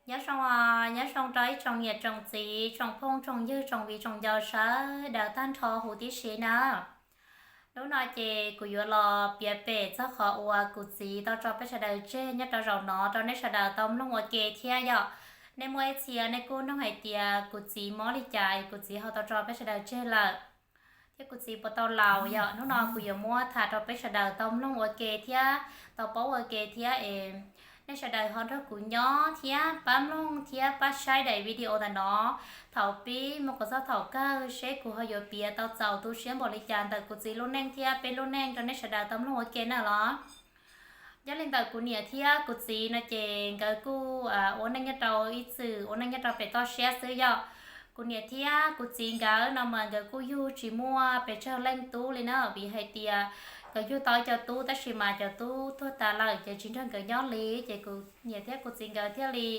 Nyob zoo, nyob zoo rau ib tsoom niam tsoom txiv, tsoom phooj tsoom ywg, tsoom viv tsoom ncaus sawv daws tag nrho huv tib si na. Hnub no ces kuv yuav los piav pem txog qhov uas kuv txiv tau tso peb sawv daws tseg nyob rau zaum no rau nej sawv daws tau mloog ua ke thiab yom. Nej muaj ib txhia nej kuj nug hais tias kuv txiv mob li cas es kuv txiv ho tau tso peb sawv daws tseg lawm, thiab kuv txiv puas tau laus yom. Hnub no kuv yuav muab tham rau peb sawv daws tau mloog ua ke thiab tau paub ua ke thiab es nej sawv daws ho nrog kuv nyob thiab pab mloog thiab pab saib daim video ntawm no thaum pib mus kom txog thaum kawg seb kuv ho yuav piav tau txaus tu siab npaum li cas ntawm kuv txiv lub neej thiab peb lub neej rau nej sawv daws tau mloog ua ke na los. Nyob li ntawm kuv niam thiab kuv txiv no ces nkawd kuj ua neej nyob rau ib txwm ua neej nyob rau pem toj siab xwb yom. Kuv niam thiab kuv txiv nkawd no mas nkawd kuj yug tsis muaj pes tsawg leej tub li na, vim hais tias nkawd yug tau ib co tub tab sis mas cov tub tuag tas lawm ces tsis nrog nkawd nyob li, ces kuv niam thiab kuv txiv nkawd thiaj li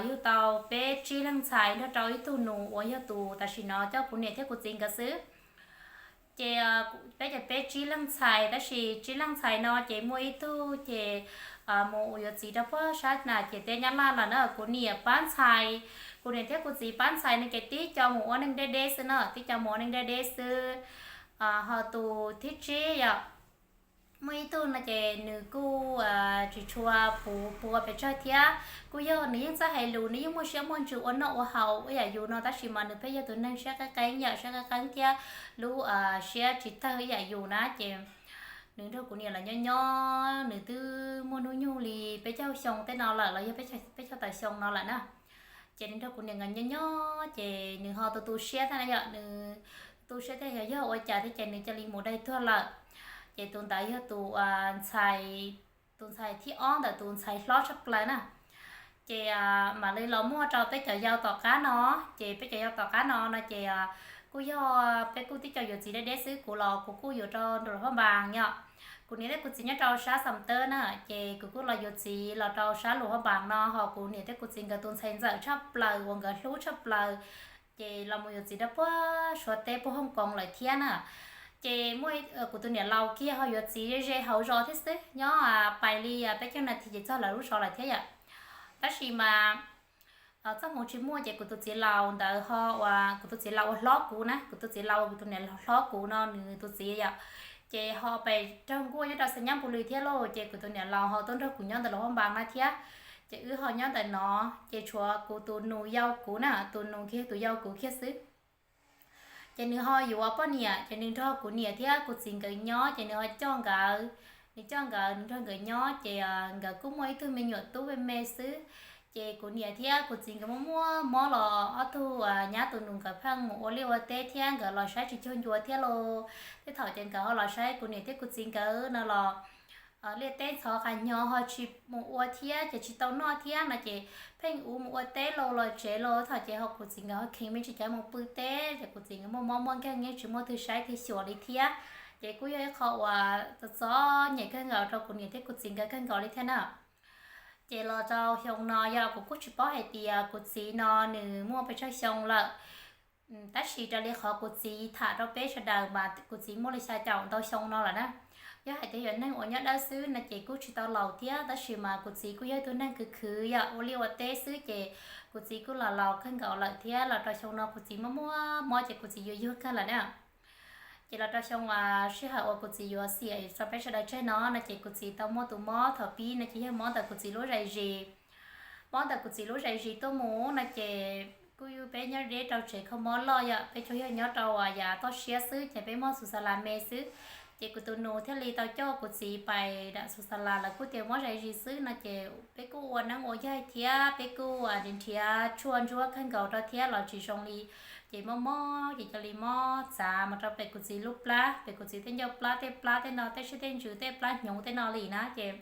yug tau peb tsib leeg ntxhais nrog rau ib tug nus uas yog tus tam sim no coj kuv niam thiab kuv txiv nkawd xwb. Ces peb ces peb tsib leeg ntxhais tab sis tsib leeg ntxhais no ces muaj ib tug ces mus yuav txiv rau puag sab na ciam teb Nyab Laj lawm na. Kuv niam pab ntxhais, kuv niam thiab kuv txiv pab ntxhais no ces tib co mus ua neej deb deb xwb na, tib co mus ua neej deb deb xwb. Ho tus thib tsib yom, muaj ib tug no ces nws kuj tsis tshua puv pua pes tsawg thiab, kuj yog nws yeej txawj hais lus, nws yeej muaj siab muaj ntsws ua noj ua haus ib yam yus no tab sis mas nws pheej yog tus neeg siab qeeb qeeb yom, siab qeeb qeeb thiab lub siab tsis tawg ib yam yus na. Ces nws nrog kuv niam lawv nyob nyob nws twb muaj hnub nyoog li peb caug xyoo tej no lawm los yog peb caug tawm xyoo no lawm na. Ces nws nrog kuv niam nkawd nyob nyob ces nws ho tu tu siab thiab na yom, nws tu siab thiab yog yog ua cas thiab ces nws cia li mus dai tuag lawm. Ces tus ntawd yog tus ntxhais, tus ntxhais thib ob ntawm tus ntxhais hlob tshaj plaws na. Ces mam li los muaj rau peb cov yau tom qab no, ces peb cov yau tom qab no no ces kuj yog peb kuj tib co yuav txiv deb deb xwb, kuv los kuv kuj yuav rau nram Luas Phab Npas yom. Kuv niam thiab kuv txiv nyob rau sab Xam Tawb na, ces kuv kuj los yuav txiv los rau sab Luas Phab Npas no, ho kuv niam thiab kuv txiv nkawd tus ntxhais ntxawm tshaj plaws uas nkawd hlub txhua plaws, ces los mus yuav txiv rau puag Suav teb puag Hooj Koos lawm thiab na. Ces muaj kuv tus niam laus kiag ho yuav txiv ze ze hauv zos thiab xwb, nyob pais li peb caug nas this ces txog lawv lub zos lawm thiab yom. Tab sis mas txoj hmoov tsis muaj ces kuv tus txiv laus ntawd ho uas kuv tus txiv laus uas hlob kuv na, kuv tus txiv laus uas kuv tus niam hlob kuv no nws tus txiv yom, ces ho pais raug nkuaj nyob rau Xais Nyab Npu Lws thiab lauj, ces kuv tus niam laus ho tuaj nrog kuv nyob ntawm Luas Phab Npas na thiab. Ces wb ho nyob ntawm no, ces tshuav kuv tus nus yau kuv na, tus nus kiag tus yau kuv kiag xwb. Ces nws ho yuav poj niam, ces nws nrog kuv niam thiab kuv txiv nkawd nyob, ces nws ho coj nkawd, nws coj nkawd, nws nrog nkawd nyob, ces nkawd kuj muaj ib tug me nyuam tub me me xwb. Ces kuv niam thiab kuv txiv nkawd muaj muaj mob los ob tug nyab tus nus nkawd pheej mus ua liaj ua teb thiab nkawd los saib tsis cuag ncua thiab lauj. Tej thaum ces nkawd ho los saib kuv niam thiab kuv txiv nkawd no los liaj teb ntxhov qas nyo ho tsis mus ua thiab ces tsis tau noj thiab no ces pheej ua mus ua teb lauj los tsev lauj, thaum ces ho kuv txiv nkawd ho kheev me ntsis cov mus pw teb, ces kuv txiv nkawd muaj mob muaj nkeeg yeej tsis muaj twg saib twg xyuas li thiab. Ces kuj yog ib qho uas txom txom nyem kawg nkaus rau kuv niam thiab kuv txiv nkawd kawg nkaus li thiab na. Ces los rau xyoo no yog kuv kuj tsis paub hais tias kuv txiv no nws muaj pes tsawg xyoo lawm. Tab sis raws li qhov kuv txiv tham rau peb sawv daws mas kuv txiv muaj li xya caum ntau xyoo no lawm na. Yog hais tias yog neeg uas nyob dawb xwb no ces kuj tsis tau laus thiab, tab sis mas kuv txiv kuj yog tus neeg khwv khwv yom, ua liaj ua teb xwb ces kuv txiv kuj los laus kawg nkaus lawm thiab. Los rau xyoo no kuv txiv muaj muaj mob ces kuv txiv yuag yuag kawg lawm na. Ces los rau xyoo sij hawm uas kuv txiv yuav xiam tso peb sawv daws tseg no no ces kuv txiv tau muaj tus mob thaum pib no ces yog mob ntawm kuv txiv lub zais zis. Mob ntawm kuv txiv lub zais zis tuaj mus no ces kuj yog peb nyob deb rau tsev kho mob loj yom, peb tsuas yog nyob rau yav toj siab xwb ces peb muaj xus xas las me xwb. Ces kuv tus nus thiaj li tau coj kuv txiv pais dam xus xas las, lawv kuj tias mob zais zis xwb no ces peb kuj ua neeb ua yaig thiab peb kuj nrhiav tshuaj ntsuab kawg nkaus rau thiab los tsis zoo li. Ces mob mob ces cia li mob txav mus rau pem kuv txiv lub plab, pem kuv txiv tej ncauj plab tej plab tej no tej siab tej ntsws tej plab hnyuv tej no li na ces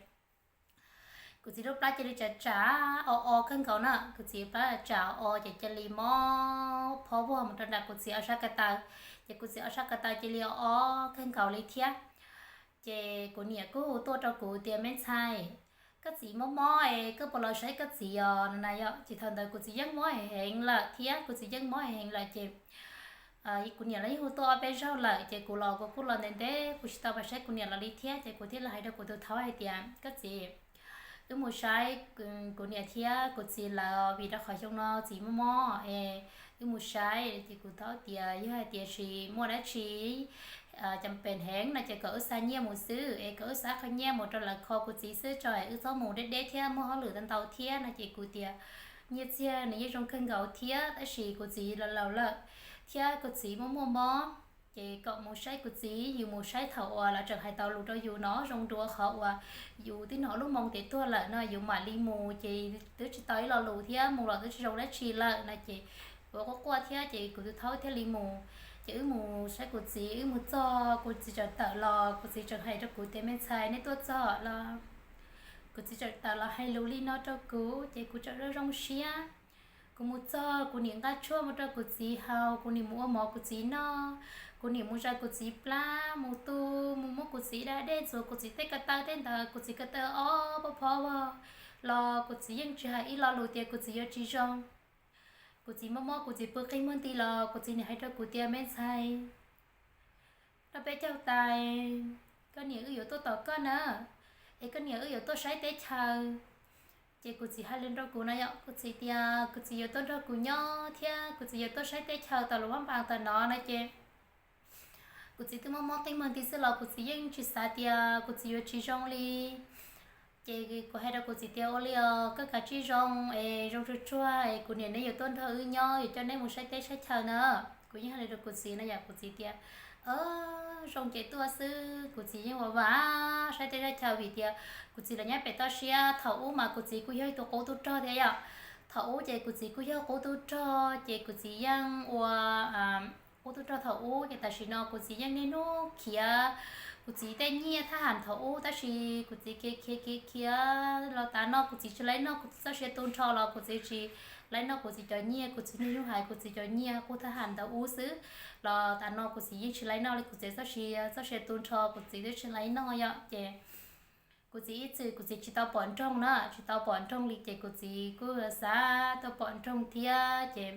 kuv txiv lub plab cia li tsav tsam o o kawg nkaus na, kuv txiv plab tsam o o ces cia li mob phob vuag mus rau nram kuv txiv ob sab ko taw, ces kuv txiv ob sab ko taw cia li o o kawg nkaus li thiab. Ces kuv niam kuj hu tuaj rau kuv tias me ntxhais, koj txiv mob mob es koj puas los saib koj txiv os no na yom. Ces thaum ntawd kuv txiv yeej mob heev lawm thiab, kuv txiv yeej mob heev lawm ces kuv niam los yeej hu tuaj ob peb zaug lawm ces kuv los kuv kuj los ntev ntev kuv tsis tau pais saib kuv niam los li thiab ces kuv thiaj li hais rau kuv tus thaub hais tias koj txiv, Wb mus saib kuv niam thiab kuv txiv lawv, vim rau qhov xyoo no txiv mob mob es wb mus saib ces kuv tau tias yog hais tias tsis muaj dab tsi cam pem heev no ces kom wb xa nyiaj mus xwb, es kom wb xa qhov nyiaj mus rau lawv kho kuv txiv xwb tso, wb txhob mus deb deb thiab muaj hauj lwm tau ntau thiab no ces kuv tias nyiaj txiag nws yeej zoo kawg nkaus thiab, tab sis kuv txiv laus laus lawm thiab kuv txiv muaj muaj mob, ces kom mus saib kuv txiv, yus mus saib thaum uas lawv tseem hais tau lus rau yus no zoo dua qhov uas yus twb hnov lub moo tias tuag lawm no yus mam li mus ces twb tsis tau ib lo lus thiab mus los twb tsis zoo dab tsi lawm no ces kuv quaj quaj thiab ces kuv tus thaub thiaj li mus. Ces wb mus saib kuv txiv, wb mus txog kuv txiv tseem tawm los, kuv txiv tseem hais rau kuv tias me ntxhais nej tuaj txog los. Kuv txiv tseem tawm los hais lus li no rau kuv ces kuv tseem zoo zoo siab. Kuv mus txog kuv niam nqa tshuaj mus rau kuv txiv haus, kuv niam mus ua mov kuv txiv noj, kuv niam mus zais kuv txiv plab, mus tu, mus muab kuv txiv da dej, ntxuav kuv txiv tej ko taw tej ntawd, kuv txiv ko taw ob phob phob vog los kuv txiv yeej tsis hais ib lo lus tias kuv txiv yuav tsis zoo. Kuv txiv mob mob kuv txiv pw qig muag nti los kuv txiv niam hais rau kuv tias me ntxhais, rau peb caug tais, koj niam wb yuav tuaj tos koj na, es koj niam wb yuav tuaj saib teb chaws. Ces kuv txiv hais li rau kuv no yom, kuv txiv tias kuv txiv yuav tuaj nrog kuv nyob thiab kuv txiv yuav tuaj saib teb chaws tom lus vab npas tom no no ces kuv txiv twb mob mob qig muag nti xwb los kuv txiv yeej tsis xav tias kuv txiv yuav tsis zoo li. Ces kuv hais rau kuv txiv tias ua li os koj kav tsij zoo es zoo tsuag tsuag es kuv niam neb yuav tuaj nrog wb nyob, yuav coj neb mus saib teb saib chaw na. Kuv yeej hais li rau kuv txiv no yom, kuv txiv tias zoo ces tuaj xwb. Kuv txiv yeej ua vam saib teb saib chaw vim tias kuv txiv los nyob pem toj siab, thaum ub mas kuv txiv kuj yog ib tug qub tub rog thiab yom. Thaum ub ces kuv txiv kuj yog qub tub rog ces kuv txiv yeej ua qub tub rog thaum ub ces tam sim no kuv txiv yeej niaj hnub khiav kuv txiv tej nyiaj thab ham thaum ub, tab sis kuv txiv khiav khiav khiav khiav los tas no kuv txiv tsis laib noj, kuv txiv txoj sia tu nrho los kuv txiv tsis laib noj kuv txiv cov nyiaj, kuv txiv niaj hnub hais kuv txiv cov nyiaj qub thab ham ntawd ub xwb. Los tas no kuv txiv yeej tsis laib noj li, kuv txiv txoj sia txoj sia tu nrho kuv txiv twb tsis laib noj yom. Ces kuv txiv ib txwm kuv txiv tsis tau pom nroog na, tsis tau pom nroog li ces kuv txiv kuj xav tau pom nroog thiab ces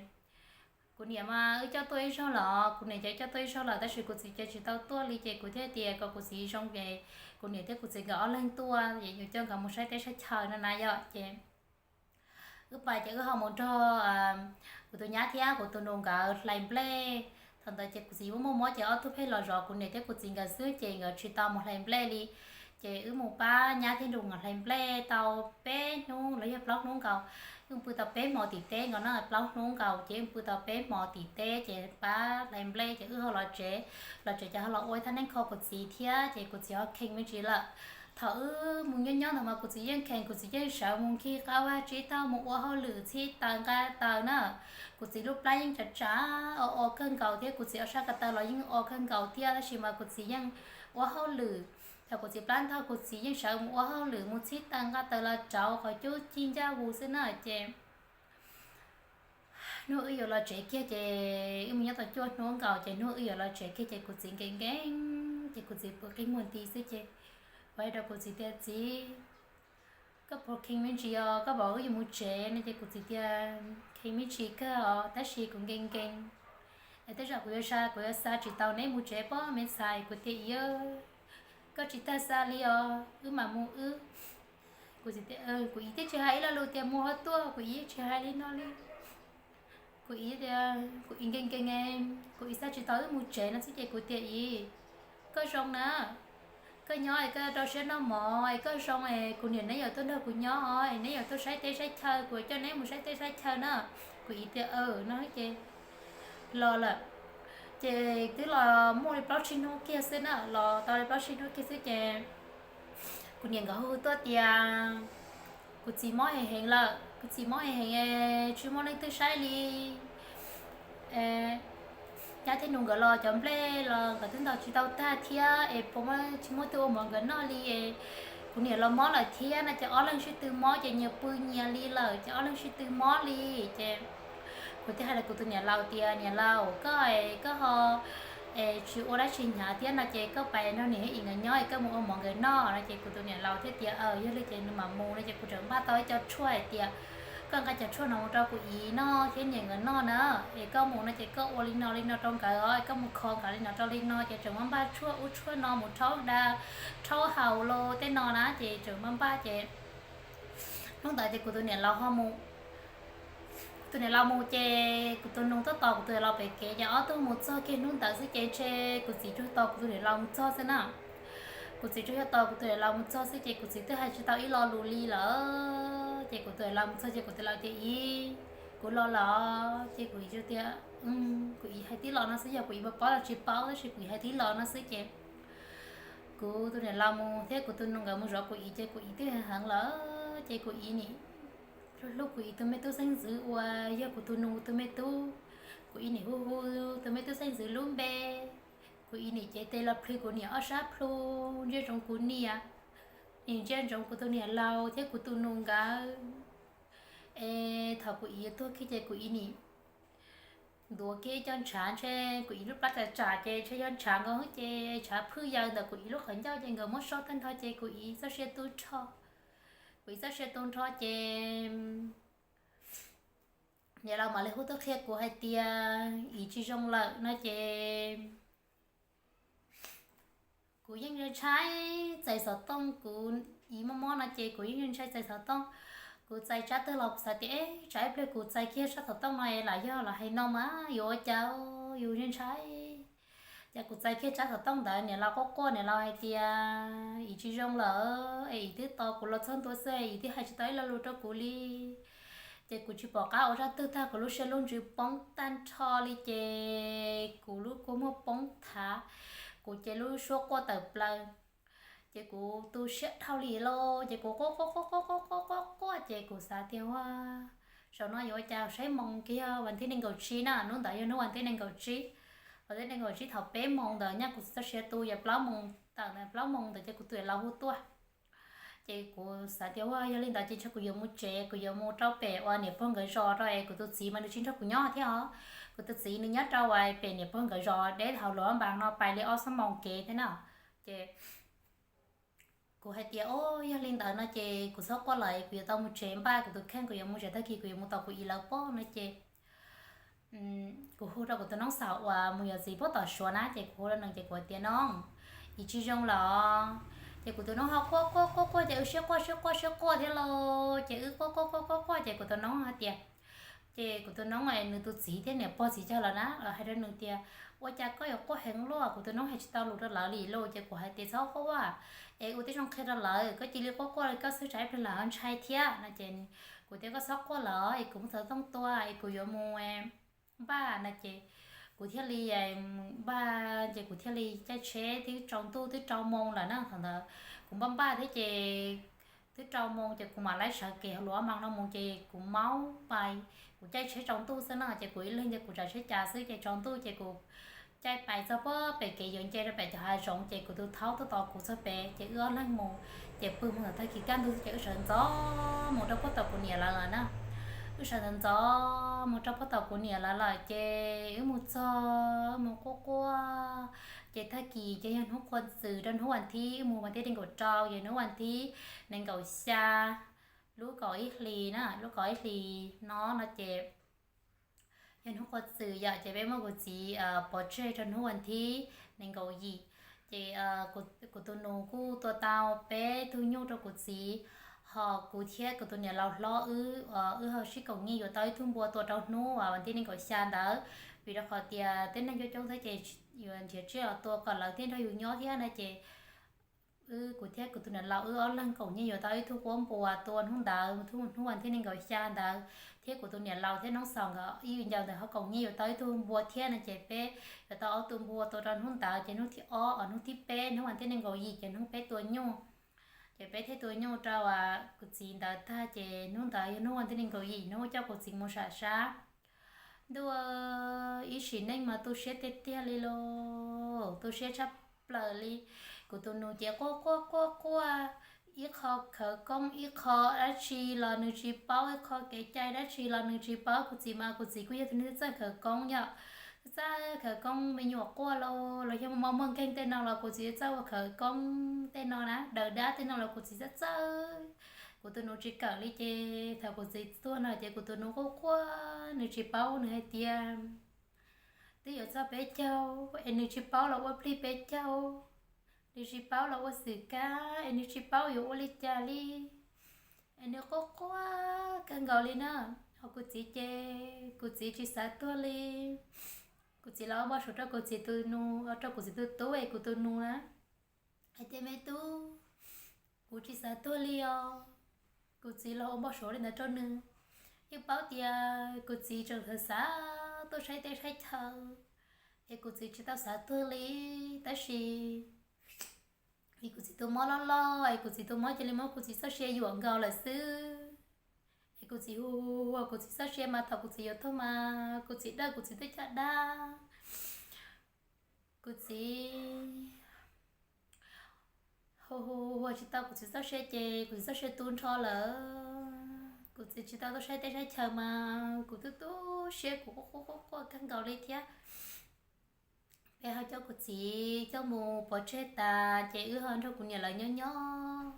kuv niam mas wb coj tuaj ib zaug los, kuv niam coj tuaj ib zaug lawm tab sis kuv txiv ces tsis tau tuaj li ces kuv thiaj tias kom kuv txiv zoo ces kuv niam thiab kuv txiv nkawd ob leeg tuaj es yuav coj nkawd mus saib teb saib chaw no na yom. Ces wb pais ces wb ho mus nrog kuv tus nyab thiab kuv tus nus nkawd hlais nplej. Thaum ntawd ces kuv txiv muaj muaj mob ces ob tug pheej los zov kuv niam thiab kuv txiv nkawd xwb ces nkawd tsis tau mus hlais nplej li. Ces wb mus pab nyab thiab nus nkawd hlais nplej tau peb hnub los yog plaub hnub nkaus. Wb pw tau peb hmo tim teb nkaus na, plaub hnub nkaus ces wb pw tau peb hmo tim teb ces pab hlais nplej ces wb ho los tsev. Los tsev ces ho los ua ib thaj neeb kho kuv txiv thiab ces kuv txiv ho kheev me ntsis lawm. Thaum wb mus nyob nyob ntawd mas kuv txiv yeej kheev, kuv txiv yeej sawv mus khi qab vaj tsib taug mus ua hauj lwm txhib taws nqa taws na. Kuv txiv lub plab yeej tsav tsav o o kawg nkaus thiab kuv txiv ob sab ko taw los yeej o kawg nkaus thiab tab sis mas kuv txiv yeej ua hauj lwm. Thaum kuv txiv plab ntog kuv txiv yeej sawv mus ua hauj lwm mus txhib taws nqa taws los rauv qhov cub cig ncaj vus xwb na ces hnub wb yuav los tsev kiag ces wb mus nyob tau cuaj hnub nkaus ces hnub wb yuav los tsev kiag ces kuv txiv nkees nkees ces kuv txiv pw qig muag nti xwb ces kuv hais rau kuv txiv tias txiv, koj puas kheev me ntsis os, koj pom wb yuav mus tsev no ces kuv txiv tias kheev me ntsis kawg os tab sis kuv nkees nkees es tej zaum kuv yuav sa kuv yuav xa tsis tau neb mus tsev pob me ntxhais. Kuv tias iv, koj tsis tag xa li os, wb mam mus wb. Kuv txiv tias kuv iv twb tsis hais ib lo lus tias mus ho tuaj, kuv iv tsis hais li no li. Kuv iv tias kuv iv nkees nkees, kuv iv xa tsis tau wb mus tsev no xwb ces kuv tias iv, koj zoo na, koj nyob es koj rau siab noj mov es koj zoo es kuv niam neb yuav tuaj nrog kuv nyob es neb yuav tuaj saib teb saib chaw, kuv coj neb mus saib teb saib chaw na. Kuv iv tias no ces los lawm. Ces twb los muaj li plaub tsib hnub kiag xwb na, los tau li plaub tsib hnub kiag xwb ces kuv niam nkawd hu tuaj tias kuv txiv mob heev heev lawm, kuv txiv mob heev heev, tsis muaj leej twg saib li. Nyab thiab nus nkawd los cov nplej los nkawd twb ntaus tsis tau tag thiab es puas muaj, tsis muaj twg ua mov nkawd noj li. Kuv niam los mob lawm thiab no ces ob leeg sib tw mob ces nyias pw nyias li lawm ces ob leeg sib tw mob li. Ces kuv thiaj hais rau kuv tus niam laus tias niam laus, koj, koj ho tsis ua dab tsi hnyav thiab no ces koj pais nrog niam thiab iv nkawd nyob es koj mus ua mov nkawd noj no ces kuv tus niam laus thiaj tias yog li ces nws mam mus no ces kuv tseem npaj tau ib co tshuaj hais tias koj nqa cov tshuaj no mus rau kuv iv noj thiab niam nkawd noj na. Es koj mus no ces koj ua li no li no rau nkawd os, es koj mus kho nkawd li no rau li no ces tseem muab npaj tshuaj ub tshuaj no mus rhaub da, rhaub haus los tej no na ces tseem muab npaj ces Hnub ntawd ces kuv tus niam laus ho mus, kuv tus niam laus mus ces kuv tus nus tuaj tos kuv tus niam laus pem kev ces ob tug mus txog kiag hnub ntawd xwb ces ntshe kuv txiv tsuas tos kuv tus niam laus mus txog xwb na. Kuv txiv tsuas yog tos kuv tus niam laus mus txog xwb ces kuv txiv twb hais tsis tau ib lo lus li lawm. Ces kuv tus niam laus mus txog ces kuv tus niam laus tias, Ib, kuv los lawm. Ces kuv txiv tias, Kuv txiv hais tib lo no xwb, yog kuv txiv paub los tsis paub tab sis kuv txiv hais tib lo no xwb ces kuv tus niam laus mus thiab kuv tus nus nkawd mus zov kuv txiv ces kuv txiv twb heev heev lawm ces kuv txiv nim hlub hlub kuv txiv tus me tub xeeb ntxwv uas yog kuv tus nus tus me tub. Kuv txiv nim hu hu tus me tub xeeb ntxwv lub npe. Kuv txiv nim cev tes los plhws kuv niam ob sab plhu, ntsia ntsoov kuv niam, nim ntsia ntsoov kuv tus niam laus thiab kuv tus nus nkawd. Es thaum kuv txiv tuag kiag ces kuv txiv nim ntuav kiag ib co ntshav ntshe kuv txiv lub plab tsam tsam ces ntshe yog ntshav nkaus ces ntshav phwj yaws ntawm kuv txiv lub qhov ncauj ces nkawd muab so tag nrho ces kuv txiv txoj sia tu nrho. Kuv txiv txoj sia tu nrho ces niam laus mam li hu tuaj qhia kuv hais tias txiv tsis zoo lawm no ces kuv yeej ntshai txais xov tooj, kuv txiv mob mob no ces kuv yeej ntshai txais xov tooj. Kuv txais tsab twg los xav tias, Eb, tsam ib pliag kuv txais kiag tsab xov tooj no es lam yog los hais no mas yuav ua cas, yus ntshai. Ces kuv txais kiag tsab xov tooj ntawd niam laus quaj quaj, niam laus hais tias txiv tsis zoo lawm es txiv twb tos kuv los txog ntua xwb, txiv twb hais tsis tau ib lo lus rau kuv li. Ces kuv tsis pom qab ua zaj twg tag, kuv lub siab lub ntsws poob tag nrho li ces kuv lub kua muag poob thav, kuv ces lub suab quaj tawm plaws. Ces kuv tu siab dhau li lauj, ces kuv quaj quaj quaj quaj quaj quaj quaj quaj ces kuv xav tias ua, zaum no yuav ua cas, saib moos kiag yog vas thib nees nkaum tsib na, hnub ntawd yog hnub vas thib nees nkaum tsib. Vas thib nees nkaum tsib thaum peb moos ntawd nyaj kuv txoj sia tu, yog plaub moos tawm ntawd, plaub moos ntawd ces kuv tus niam laus hu tuaj. Ces kuv xav tias ua yog li ntawd ces ntshe kuv yuav mus tsev, kuv yuav mus rau pem uas niam pog nkawd zos rau es kuv tus txiv mas nws tsis nrog kuv nyob thiab os. Kuv tus txiv nws nyob rau uas pem niam pog nkawd zos deb hauv luas npam no pais li ob xuab moos kev thiab na. Ces kuv hais tias, O, yog li ntawd no ces kuv txhob quaj lawm, kuv yuav tau mus tsev npaj kuv tus kheej, kuv yuav mus tsev, tag kis kuv yuav mus tos kuv txiv lawv pob no ces kuv hu rau kuv tus noob xaus uas mus yuav txiv puag tom Suav na, ces kuv hu rau nws ces kuv tias, Noob, txiv tsis zoo lawm. Ces kuv tus noob ho quaj quaj quaj quaj ces wb sib quaj sib quaj sib quaj thiab lauj, ces wb quaj quaj quaj quaj quaj ces kuv tus noob hais tias, ces kuv tus noob nws tus txiv thiab niam pog txiv cog lawm na, hais rau nws tias, Ua cas koj yuav quaj heev luaj? Kuv tus noob hais tsis tau lus rau lawv li lauj, ces kuv hais tias, Txhob quaj, es ua tib zoo qhia rau lawv, koj cia li quaj quaj li koj xwb tsam ib pliag lawv ntshai thiab no ces kuv tias, Koj txhob quaj lawm es kuv mus txog tooj tua es kuv yuav mus npaj no ces kuv thiaj li npaj ces kuv thiaj li caij tsheb, twb tsaus ntuj twb rau moos lawm na thaum ntawd. Kuv npaj npaj thiab ces twb rau moos ces kuv mam laib sawv kev hauv luas maj no mus ces kuv maub pais, kuv caij tsheb tsaus ntuj xwb na ces kuv ib leeg ces kuv tsav tsheb cas xwb ces tsaus ntuj ces kuv caij pais txog puag pem kev yuav nce rau pem cov hav zoov ces kuv tus thaub tuaj tos kuv txog pem ces wb ob leeg mus. Ces pw mus thaum tag kis kaj ntug ces wb sawv ntxov mus rau puag tom kuv niam lawv lawm na. Wb sawv ntxov ntxov mus rau puag tom kuv niam lawv lawm ces wb mus txog, mus quaj quaj. Ces tag kis ces yog hnub qhua txws rau hnub vas thib, wb mus vas thib nees nkaum rau, yog hnub vas thib nees nkaum xya, lub kaum ib hlis na, lub kaum ib hlis no no ces yog hnub qhua txws yom, ces peb muab kuv txiv pov tseg rau hnub vas thib nees nkaum yim. Ces kuv tus nus kuj tua tau peb tug nyuj rau kuv txiv, ho kuv thiab kuv tus niam laus hlob wb, wb ho sib koom nyiaj yuav tau ib tug npua tua rau hnub vas thib nees nkaum xya ntawd, vim rau qhov tias tej neeg coob coob thiab ces yuav nrhiav tsiaj los tua kom lawv thiaj nrog yus nyob thiab no ces wb, kuv thiab kuv tus niam laus wb ob leeg koom nyiaj yuav tau ib tug quab npua tua hnub ntawd, hnub vas thib nees nkaum xya ntawd, thiab kuv tus niam laus thiab noob xaus nkawd ib viv ncaus ntawd ho koom nyiaj yuav tau ib tug npua thiab no ces peb yuav tau ob tug npua tua rau hnub ntawd ces hnub thib ob, hnub thib peb hnub vas thib nees nkaum yim ces hnub peb tua nyuj. Ces peb thiaj tua nyuj rau kuv txiv ntawd tag ces hnub ntawd yog hnub vas thib nees nkaum yim, hnub coj kuv txiv mus sam sab. Ntuj, ib sim neej mas tu siab tiag tiag li lauj, tu siab tshaj plaws li. Kuv tus nus ces quaj quaj quaj quaj, ib qho khawv koob ib qho dab tsi los nws tsis paub, ib qho kev cai dab tsi los nws tsis paub. Kuv txiv mas kuv txiv kuj yog tus neeg txawj khawv koob yom, txawj khawv koob me nyuam quaj los los yog muaj muaj nkeeg tej no los kuv txiv txawj ua khawv koob tej no na, daws dab tej no los kuv txiv txawj txawj. Kuv tus nus tsis kawm li ces thaum kuv txiv tuag no ces kuv tus nus quaj quaj, nws tsis paub, nws hais tias twb yuav txog peb caug es nws tsis paub los ua plig peb caug, nws tsis paub los ua xwm kab es nws tsis paub yuav ua li cas li es Quaj quaj kawg nkaus li na. Ho kuv txiv ces kuv txiv tsis xav tuag li. Kuv txiv los ua npau suav rau kuv txiv tus nus, rau kuv txiv tus tub es kuv tus nus na, hais tias me tub, kuv tsis xav tuag li os. Kuv txiv los ua npau suav li ntawd rau nws. Yeej paub tias kuv txiv tseem xav xav tuaj saib teb saib chaw, es kuv txiv tsis tau xav tuag li. Tab sis vim kuv txiv tus mob loj loj es kuv txiv tus mob cia li muab kuv txiv txoj sia yuam nkaus lawm xwb. Es kuv txiv hu hu hu kuv txiv txoj sia mas thaum kuv txiv yuav tuag mas kuv txiv dawj kuv txiv twb caj dab. Kuv txiv hu hu hu tsis tau kuv txiv txoj sia ces kuv txiv txoj sia tu nrho lawm. Kuv txiv tsis tau tuaj saib teb saib chaw mas kuv tu tu siab, kuv quaj quaj quaj quaj kawg nkaus li thiab. Peb ho coj kuv txiv coj mus pov tseg tas ces wb ho nrog kuv niam lawv nyob nyob.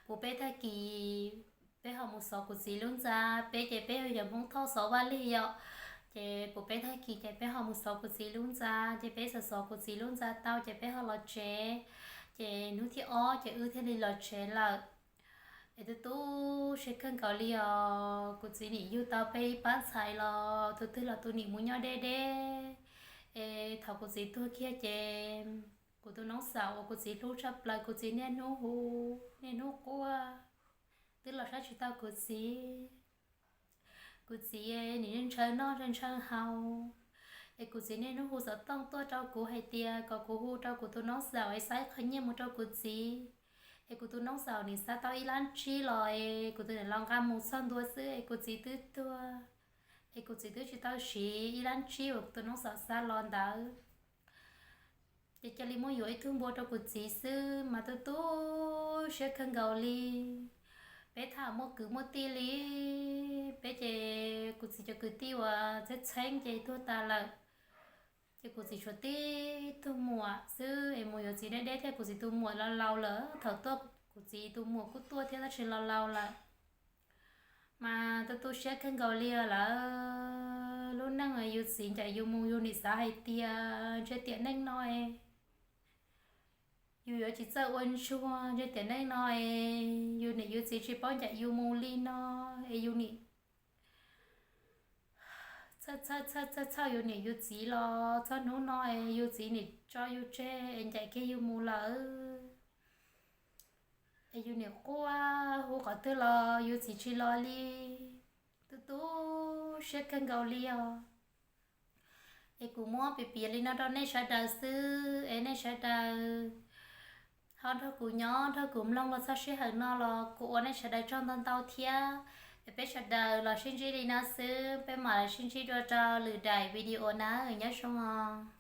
Kuv peb tag kis peb ho mus xov kuv txiv lub ntxa, peb ces peb yog Hmoob Thoj xov vaj lig yom. Ces kuv peb tag kis ces peb ho mus xov kuv txiv lub ntxa, ces peb xov xov kuv txiv lub ntxa tau ces peb ho los tsev. Ces hnub thib ob ces wb thiaj li los tsev lawm. Es tu tu siab kawg nkaus li os. Kuv txiv nim yug tau peb ib pab ntxhais los tus twg los tus nim mus nyob deb deb. Es thaum kuv txiv tuag kiag ces kuv tus noob xaum uas kuv txiv hlub tshaj plaws kuv txiv niaj hnub hu niaj hnub quaj, twb los saib tsis tau kuv txiv. Kuv txiv nim ntshaw noj ntshaw haus, es kuv txiv niaj hnub hu xov tooj tuaj rau kuv hais tias kom kuv hu rau kuv tus noob xaum es xa ib qho nyiaj mus rau kuv txiv. Es kuv tus noob xaum nim xa tau ib lab tsib los es kuv tus niam los nqa mus txog ntua xwb es kuv txiv twb tuag. Es kuv txiv twb tsis tau siv ib lab tsib uas kuv tus noob xaum xa los ntawd. Ces cia li muab yuav ib tug npua rau kuv txiv xwb mas tu tu siab kawg nkaus li. Peb tham muaj kwv muaj tij li, peb ces kuv txiv cov kwv tij uas txheeb txheeb ces tuag tas lawm. Ces kuv txiv tshuav tib tug muam xwb es mus yuav txiv deb deb thiab kuv txiv tus muam los laus lawm. Thaum tuaj kuv txiv tus muam kuj tuaj thiab tab sis los laus lawm. Mas tu tu siab kawg nkaus li lawm. Lub neej yus txiv ncaim yus mus yus nim xav hais tias ntshe tiam neej no yus yuav tsis txawj ua ntsuag, ntshe tiam neej no yus niam yus txiv tsis paub ncaim yus mus li no es yus nim txhawj txhawj txhawj txhawj yus niam yus txiv los txog hnub no es yus txiv nim tso yus tseg es ncaim kiag yus mus lawm. Es yus nim quaj hu qhov twg los yus txiv tsis los li. Tu tu siab kawg nkaus li os. Es kuv muab piav piav li no rau nej sawv daws xwb es nej sawv daws ho nrog kuv nyob nrog kuv mloog los txog sij hawm no los kuv ua nej sawv daws tsaug ntau ntau thiab. Es peb sawv daws los sib ntsib li no xwb, peb mam los sib ntsib dua rau lwm daim video na, nyob zoo os.